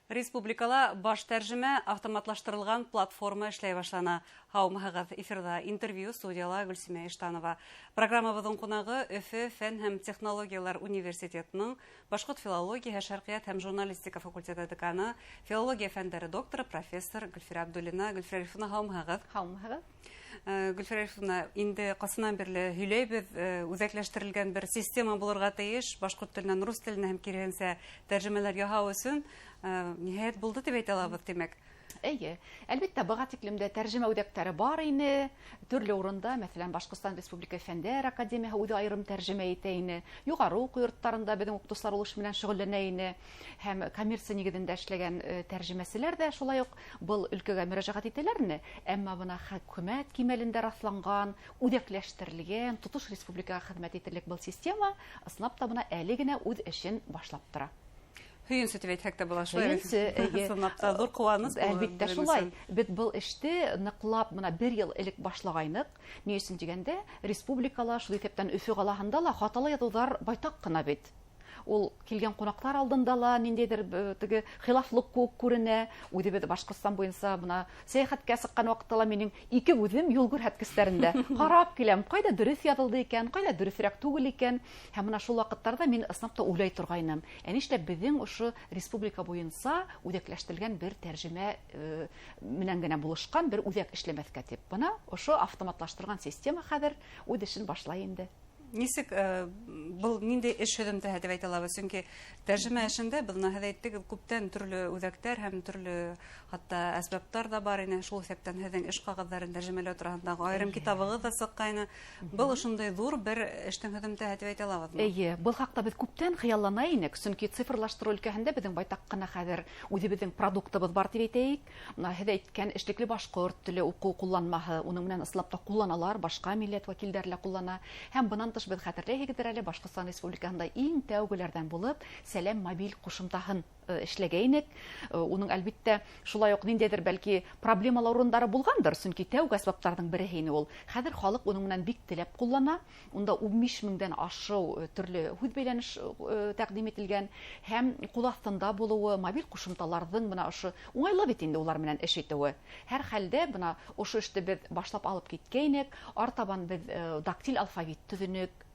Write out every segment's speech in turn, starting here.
Республикала баш тәржемә автоматлаштырылған платформа эшләй башлана. Һаумыһығыҙ, эфирҙа интервью, студияла Гөлсимә Иштанова. Программабыҙҙың ҡунағы Өфө фән һәм технологиялар университетының башҡорт филологияһы, шәрҡиәт һәм журналистика факультеты деканы, филология фәндәре докторы, профессор Гөлфирә Абдуллина. Гөлфирә Рифовна, һаумыһығыҙ. Һаумыһығыҙ. Гөлфирә Рифовна, инде ҡасанан бирле һөйләйбеҙ, үҙәкләштерелгән бер система булырға тейеш, башҡорт теленән рус теленә һәм киреһенсә тәржемәләр яһау өсөн, ниһайәт булды тип әйтә алабыҙ, тимәк. Эйе, әлбиттә, быға тиклем дә тәржемә үҙәктәре бар ине, төрлө урында, мәҫәлән, Башҡортостан Республика Фәндәр Академияһы үҙе айырым тәржемә итә ине, юғары уҡыу йорттарында беҙҙең уҡытыусылар ул эш менән шөғөлләнә ине, һәм коммерция нигеҙендә эшләгән тәржемәселәр ҙә шулай уҡ был өлкәгә мөрәжәғәт итәләр ине, әммә бына хөкүмәт кимәлендә раҫланған, үҙәкләштерелгән, тотош республикаға хеҙмәт итерлек был система ысынлап та бына әле генә үҙ эшен башлап тора. Һөйөнсө тип әйтһәк тә була, шулай бит? Һөйөнсө, эйе. Ысынлап та ҙур ҡыуаныс был Әлбиттә, беҙҙең шулай. өсөн. Беҙ был эште ныҡлап бына бер йыл элек башлағайныҡ. Ни өсөн тигәндә, республикала, шул иҫәптән Өфө ҡалаһында ла хаталы яҙыуҙар байтаҡ ҡына бит. Ул килгән ҡунаҡтар алдында ла ниндәйҙер, теге хилафлыҡ кеүек күренә. Үҙебеҙ Башҡортостан буйынса бына сәйәхәткә сыҡҡан ваҡытта ла минең ике үҙем юл күрһәткестәрендә ҡарап киләм, ҡайҙа дөрөҫ яҙылды икән, ҡайҙа дөрөҫөрәк түгел икән. Һәм бына шул ваҡыттарҙа мин ысынлап та уйлай торғайным. Ә нишләп беҙҙең ошо республика буйынса үҙәкләштерелгән бер тәржемә менән генә булышҡан бер үҙәк эшләмәҫкә тип. Бына ошо автоматлаштырған система хәҙер үҙ эшен башлай инде. Нисек был ниндәй эш һөҙөмтәһе тип әйтә алабыҙ? Сөнки тәржемә эшендә беҙ бына һеҙ әйттегеҙ, күптән төрлө үҙәктәр һәм төрлө хатта әсбаптар ҙа бар ине. Шул иҫәптән һеҙҙең эш ҡағыҙҙарын тәржемәләү тураһындағы айырым китабығыҙ ҙа сыҡҡайны. Был ошондай ҙур бер эштең һөҙөмтәһе тип әйтә алабыҙмы? Эйе, был хаҡта беҙ күптән хыяллана инек, сөнки цифрлаштырыу өлкәһендә беҙҙең байтаҡ ҡына хәҙер үҙебеҙҙең продуктыбыҙ бар тип әйтәйек. Бына һеҙ әйткән эшлекле башҡорт теле уҡыу ҡулланмаһы, уның менән ысынлап та ҡулланалар, башҡа милләт вәкилдәре лә ҡуллана. Һәм бынан тыш беҙ хәтерләйһегеҙҙер әле, Башҡортостан Республикаһында иң тәүгеләрҙән булып Сәләм мобиль ҡушымтаһын эшләгәйнек. Уның әлбиттә шулай уҡ ниндәйҙер бәлки проблемалар урындары булғандыр, сөнки тәүге әсбаптарҙың береһе ине ул. Хәҙер халыҡ уның менән бик теләп ҡуллана. Унда ун биш меңдән ашыу төрлө һүҙ бәйләнеш тәҡдим ителгән һәм ҡул аҫтында булыуы, мобиль ҡушымталарҙың бына ошо уңайлы бит инде улар менән эш итеүе. Һәр хәлдә бына ошо эште беҙ башлап алып киткәйнек. Артабан беҙ дактиль алфавит төҙөнөк.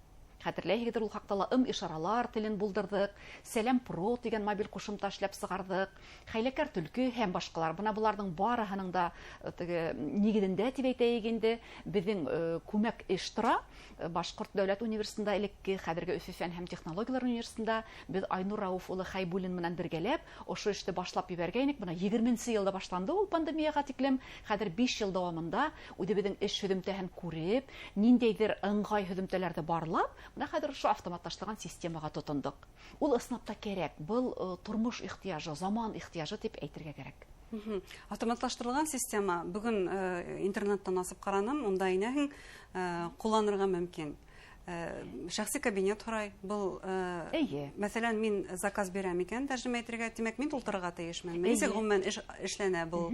Хәтерләйһегеҙҙер, ул хаҡта ла ым-ишаралар телен булдырҙыҡ, Сәләм Про тигән мобиль ҡушымта эшләп сығарҙыҡ, Хәйләкәр төлкө һәм башҡалар. Бына быларҙың барыһының да теге нигеҙендә тип әйтәйек инде беҙҙең күмәк эш тора. Башҡорт дәүләт университетында элекке, хәҙерге Өфө фән һәм технологиялар университетында беҙ Айнур Рауф улы Хәйбуллин менән бергәләп ошо эште башлап ебәргәйнек. Бына егерменсе йылда башланды ул пандемияға тиклем. Хәҙер 5 йыл дауамында үҙебеҙҙең эш һөҙөмтәһен күреп, ниндәйҙер ыңғай һөҙөмтәләрҙе барлап, бына хәҙер ошо автоматлаштырған системаға тотондоҡ. Ул ысынлап та кәрәк. Был тормош ихтыяжы, заман ихтыяжы тип әйтергә кәрәк. Автоматлаштырылған система бөгөн интернеттан асып ҡараным, унда инәһең ҡулланырға мөмкин. Шәхси кабинет һорай. Был мәҫәлән, мин заказ бирәм икән, тәржемә итергә, тимәк, мин тултырырға тейешмен. Нисек ғөмүмән эшләнә был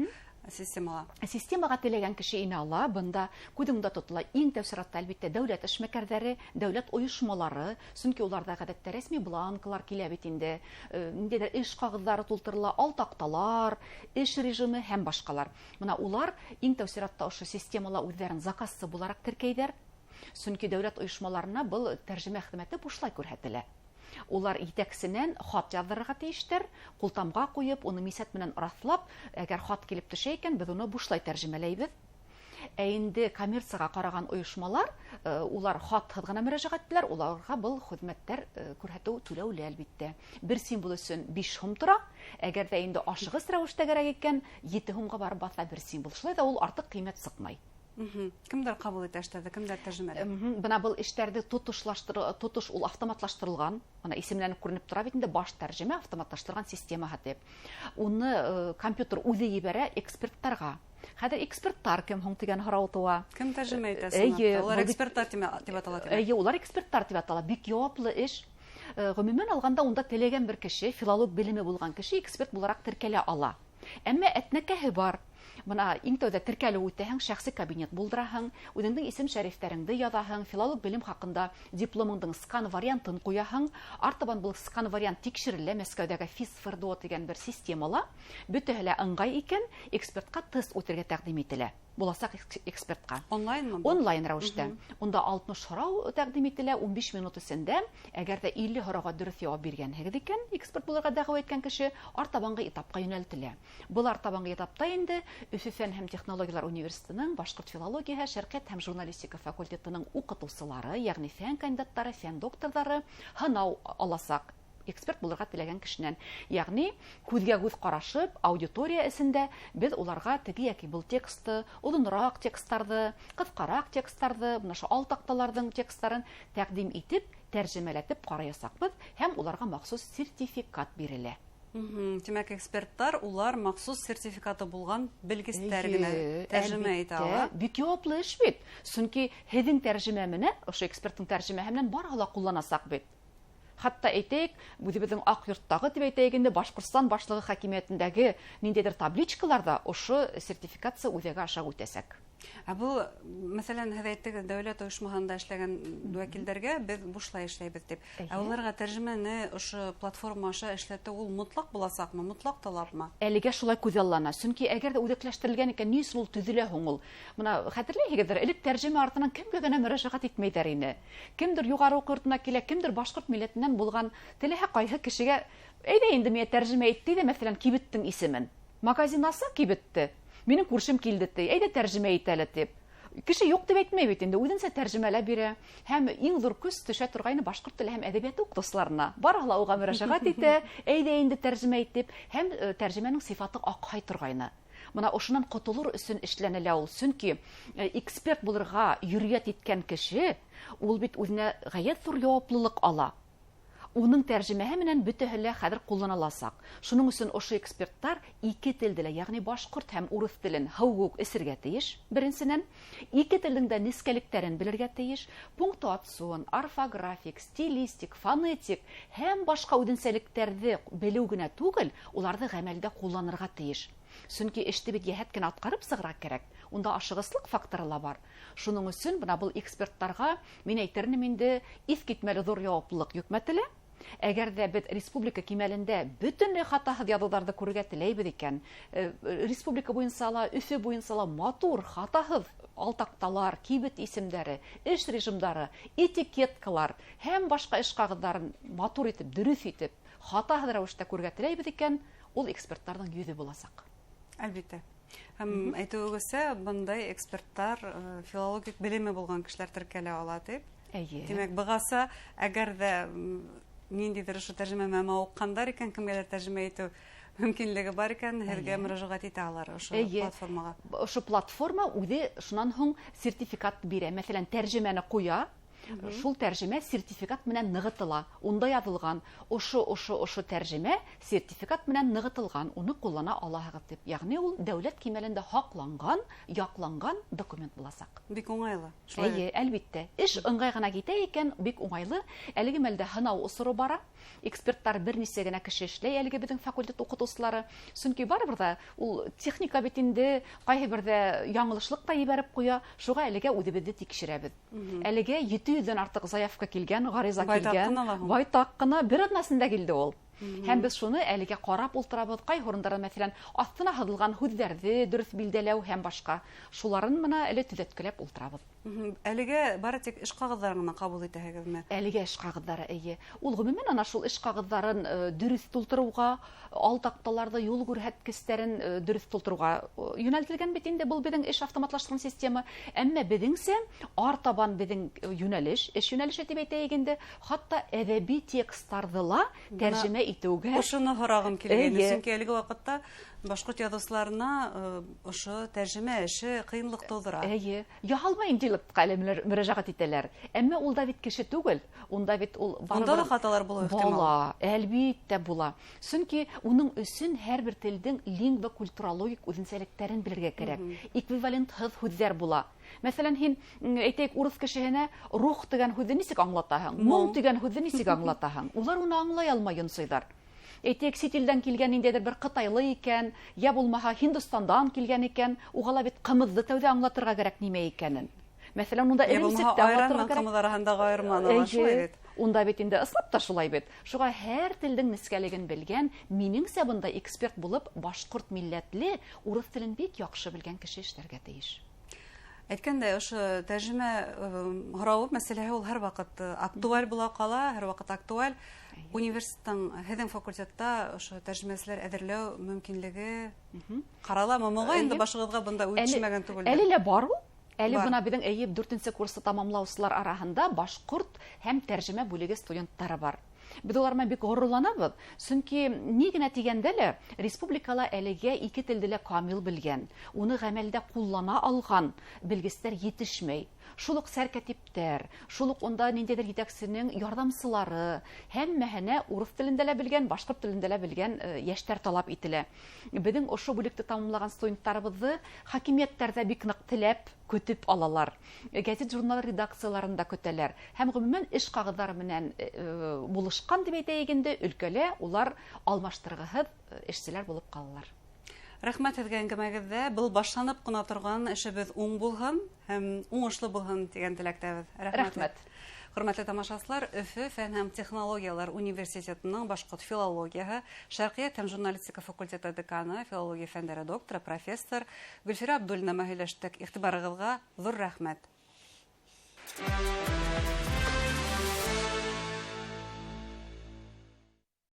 системала? Системаға теләгән кеше инә ала. Бында күҙ уңында тотола иң тәү сиратта, әлбиттә, дәүләт эшмәкәрҙәре, дәүләт ойошмалары, сөнки уларҙа ғәҙәттә рәсми бланкалар килә бит инде. Ниндәйҙер эш ҡағыҙҙары тултырыла, алтаҡталар, эш режимы һәм башҡалар. Бына улар иң тәү сиратта ошо системала үҙҙәрен заказсы булараҡ теркәйҙәр. Сөнки дәүләт ойошмаларына был тәржемә хеҙмәте бушлай күрһәтелә. Улар етәксенән хат яҙҙырырға тейештәр, ҡултамға ҡуйып, уны мисәт менән раҫлап, әгәр хат килеп төшә икән, беҙ уны бушлай тәржемәләйбеҙ. Ә инде коммерцияға ҡараған ойошмалар, улар хатһыҙ ғына мөрәжәғәт иттеләр, уларға был хеҙмәттәр күрһәтеү түләүле әлбиттә. Бер символ өсөн 5 һум тора, әгәр ҙә инде ашығыс рәүештә кәрәк икән, 7 һумға барып баҫа бер символ. Шулай ҙа ул артыҡ ҡиммәт сыҡмай. Кемдәр ҡабул итә эштәрҙе, кемдәр тәржемәләй? Бына был эштәрҙе тотош ул автоматлаштырылған, бына исемләнеп күренеп тора бит инде, баш тәржемә автоматлаштырылған системаһы тип. Уны компьютер үҙе ебәрә эксперттарға. Хәҙер эксперттар кем һуң тигән һорау тыуа. Кем тәржемә итә Эйе, сынлап та? Улар был бит эксперттар тип атала, тимәк? Эйе, улар эксперттар тип атала. Бик яуаплы эш. Ғөмүмән алғанда унда теләгән бер кеше, филолог белеме булған кеше эксперт булараҡ теркәлә ала. Әммә әтнәкәһе бар. Бына иң тәүҙә теркәлеү үтәһең, шәхси кабинет булдыраһың, үҙеңдең исем-шәрифтәреңде яҙаһың, филолог белем хаҡында дипломыңдың скан вариантын ҡуяһың. Артабан был скан вариант тикшерелә Мәскәүҙәге ФИС-ФРДО тигән бер системала. Бөтәһе лә ыңғай икән, экспертҡа тест үтергә тәҡдим ителә. Буласаҡ экспертҡа. Онлайнмы? Онлайн рәүештә. Унда 60 һорау тәҡдим ителә, 15 минут эсендә. Әгәр ҙә 50 һорауға дөрөҫ яуап биргәнһегеҙ икән, эксперт булырға дәғүә иткән кеше артабанғы этапҡа йүнәлтелә. Был артабанғы этапта инде Өфө фән һәм технологиялар университетының башҡорт филологияһы, шәрҡиәт һәм журналистика факультетының уҡытыусылары, йәғни фән кандидаттары, фән докторҙары һынау аласаҡ эксперт булырға теләгән кешенән. Йәғни күҙгә күҙ ҡарашып, аудитория эсендә беҙ уларға теге йәки был тексты, оҙонораҡ тексттарҙы, ҡыҫҡараҡ тексттарҙы, бына ошо алтаҡталарҙың тексттарын тәҡдим итеп, тәржемәләтеп ҡараясаҡбыҙ һәм уларға махсус сертификат бирелә. Тимәк, эксперттар улар махсус сертификаты булған белгестәр генә тәржемә итә ала. Бик яуаплы эш бит. Сөнки һеҙҙең тәржемә менән, ошо эксперттың тәржемәһе менән барыһы ла ҡулланасаҡ бит. Хатта әйтәйек, үҙебеҙҙең Аҡ йорттағы тип әйтәйек инде, Башҡортостан башлығы хакимиәтендәге ниндәйҙер табличкаларҙа ошо сертификация үҙәге аша үтәсәк. Ә был, мәҫәлән, һеҙ әйттегеҙ, дәүләт ойошмаһында эшләгән вәкилдәргә беҙ бушлай эшләйбеҙ тип. Ә уларға тәржемәне ошо платформа аша эшләтеү ул мотлаҡ буласаҡмы, мотлаҡ талапмы? Әлегә шулай күҙаллана. Сөнки әгәр ҙә үҙәкләштерелгән икән, ни өсөн ул төҙөлә һуң ул? Бына хәтерләйһегеҙҙер, элек тәржемә артынан кемгә генә мөрәжәғәт итмәйҙәр ине. Кемдер юғары уҡыу йортона килә, кемдер башҡорт милләтенән булған теләһә ҡайһы кешегә, әйҙә инде миңә тәржемә ит ти ҙә, мәҫәлән, кибеттең исемен. Магазин аса кибетте. Минең күршем килде ти, әйҙә тәржемә ит әле тип. Кеше юҡ тип әйтмәй бит инде, үҙенсә тәржемәләп бирә. Һәм иң ҙур көс төшә торғайны башҡорт теле һәм әҙәбиәте уҡытыусыларына. Барыһы ла уға мөрәжәғәт итә, әйҙә инде тәржемә ит тип. Һәм тәржемәнең сифаты аҡһай торғайны. Бына ошонан ҡотолор өсөн эшләнелә ул. Сөнки эксперт булырға йөрәт иткән кеше, ул бит үҙенә ғәйәт ҙур яуаплылыҡ ала. Уның тәржемәһе менән бөтәһе лә хәҙер ҡулланыласаҡ. Шуның өсөн ошо эксперттар ике телде лә, йәғни башҡорт һәм урыҫ телен һыу үк эсергә тейеш, беренсенән, ике телдең дә нескәлектәрен белергә тейеш, пунктуацион, орфографик, стилистик, фонетик һәм башҡа үҙенсәлектәрҙе белеү генә түгел, уларҙы ғәмәлдә ҡулланырға тейеш. Сөнки эште бит йәһәт кенә атҡарып сығырға кәрәк. Унда ашығыслыҡ факторы ла бар. Шуның өсөн бына был эксперттарға, мин әйтер инем инде, иҫ китмәле ҙур яуаплылыҡ йөкмәтелә. Әгәр ҙә беҙ республика кимәлендә бөтөнләй хатаһыҙ яҙыуҙарҙы күрергә теләйбеҙ икән, республика буйынса ла, Өфө буйынса ла матур, хатаһыҙ алтаҡталар, кибет исемдәре, эш режимдары, этикеткалар һәм башҡа эш ҡағыҙҙарын матур итеп, дөрөҫ итеп, хатаһыҙ рәүештә күрергә теләйбеҙ икән, ул эксперттарҙың йөҙө буласаҡ. Әлбиттә. Һәм әйтеүегеҙсә, бындай эксперттар филологик белеме булған кешеләр теркәлә ала тип. Эйе. Тимәк, бығаса, әгәр ҙә ниндәйҙер ошо тәржемә менән мауыҡҡандар икән, кемгәлер тәржемә итеү мөмкинлеге бар икән, һеҙгә мөрәжәғәт итә алар ошо платформаға. Ошо платформа үҙе шунан һуң сертификат бирә. Мәҫәлән, тәржемәне ҡуя, шул тәржемә сертификат менән нығытыла. Унда яҙылған ошо, ошо, ошо тәржемә сертификат менән нығытылған, уны ҡуллана алаһығыҙ тип. Йәғни ул дәүләт кимәлендә һаҡланған, яҡланған документ буласаҡ. Бик уңайлы. Шулай Эйе, әлбиттә. Эш ыңғай ғына китә икән, бик уңайлы. Әлеге мәлдә һынау осоро бара. Эксперттар бер нисә генә кеше эшләй әлеге беҙҙең факультет уҡытыусылары. Сөнки барыбер ҙә ул техника бит инде ҡайһы берҙә яңылышлыҡ та ебәреп ҡуя. Шуға әлегә үҙебеҙҙе тикшерәбеҙ. Әлегә 700-дән артыҡ заявка килгән, ғариза Байтаҡ килгән. ҡына ла һуң. Байтаҡ ҡына, бер аҙнасында килде ул. Һәм беҙ шуны әлегә ҡарап ултырабыҙ. Ҡайһы урындарға, мәҫәлән, аҫтына һыҙылған һүҙҙәрҙе дөрөҫ билдәләү һәм башҡа. Шуларын бына әле төҙәткеләп ултырабыҙ. Әлегә бары тик эш ҡағыҙҙарын ғына ҡабул итәһегеҙме? Әлегә эш ҡағыҙҙары, эйе. Ул ғөмүмән ана шул эш ҡағыҙҙарын дөрөҫ тултырыуға, алтаҡталарҙы, юл күрһәткестәрен дөрөҫ тултырыуға йүнәлтелгән бит инде был беҙҙең эш автоматлаштырған система. Әммә беҙҙеңсә артабан беҙҙең йүнәлеш, эш йүнәлеше тип әйтәйек инде, хатта әҙәби тексттарҙы ла тәржемә итеүгә. Ошоно һорағым килгәйне, сөнки әлеге ваҡытта башҡорт яҙыусыларына ошо тәржемә эше ҡыйынлыҡ тыуҙыра. Эйе. Яһалма интеллектҡа әле мөрәжәғәт итәләр. Әммә ул да бит кеше түгел. Унда бит ул Унда ла барыбер хаталар булыуы ихтимал. Була, әлбиттә була. Сөнки уның өсөн һәр бер телдең лингвокультурологик үҙенсәлектәрен белергә кәрәк. Эквивалентһыҙ һүҙҙәр була. Мәҫәлән, һин, әйтәйек, урыҫ кешеһенә рух тигән һүҙҙе нисек аңлатаһың? Моң Моң. тигән һүҙҙе нисек аңлатаһың? Улар уны аңлай алмай йонсойҙар. Әйтәйек, сит илдән килгән ниндәйҙер бер ҡытайлы икән, йә булмаһа Һиндостандан килгән икән, уға ла бит ҡымыҙҙы тәүҙә аңлатырға кәрәк нимә икәнен. Мәҫәлән, унда эремсек тә аңлатырға кәрәк. Ҡымыҙ араһындағы айырманы ла шулай бит. Унда бит инде ысынлап та шулай бит. Шуға һәр телдең нескәлеген белгән, минеңсә, бында эксперт булып башҡорт милләтле, урыҫ телен бик яҡшы белгән кеше эшләргә тейеш. Әйткәндәй, ошо тәржемә һорауы мәсьәләһе ул һәр ваҡыт актуаль була ҡала, һәр ваҡыт актуаль. Университеттың, һеҙҙең факультетта ошо тәржемәселәр әҙерләү мөмкинлеге ҡараламы? Моғайын инде башығыҙға бында уй төшмәгән түгелдер. Әле лә бар ул. Әле бына беҙҙең эйе 4-нсе курсты тамамлаусылар араһында башҡорт һәм тәржемә бүлеге студенттары бар. Беҙ улар менән бик ғорурланабыҙ, сөнки ни генә тигәндә лә республикала әлегә ике телде лә камил белгән, уны ғәмәлдә ҡуллана алған белгестәр етешмәй. Шул уҡ сәркәтиптәр, шул уҡ унда ниндәйҙер етәксенең ярҙамсылары, һәммәһенә урыҫ телендә лә белгән, башҡорт телендә лә белгән йәштәр талап ителә. Беҙҙең ошо бүлекте тамамлаған студенттарыбыҙҙы хакимиәттәр ҙә бик ныҡ теләп көтөп алалар. Гәзит, журнал редакцияларында көтәләр. Һәм ғөмүмән эш ҡағыҙҙары менән булышҡан тип әйтәйек инде, өлкәлә улар алмаштырғыһыҙ эшселәр булып ҡалалар. Рәхмәт һеҙгә әңгәмәгеҙҙә. Был башланып ҡына торған эшебеҙ уң булһын һәм уңышлы булһын тигән теләктәбеҙ. Рәхмәт. Хөрмәтле тамашасылар, Өфө фән һәм технологиялар университетының башҡорт филологияһы, шәрҡиәт һәм журналистика факультеты деканы, филология фәндәре докторы, профессор Гөлфирә Абдуллина менән һөйләштек. Иғтибарығыҙға ҙур рәхмәт.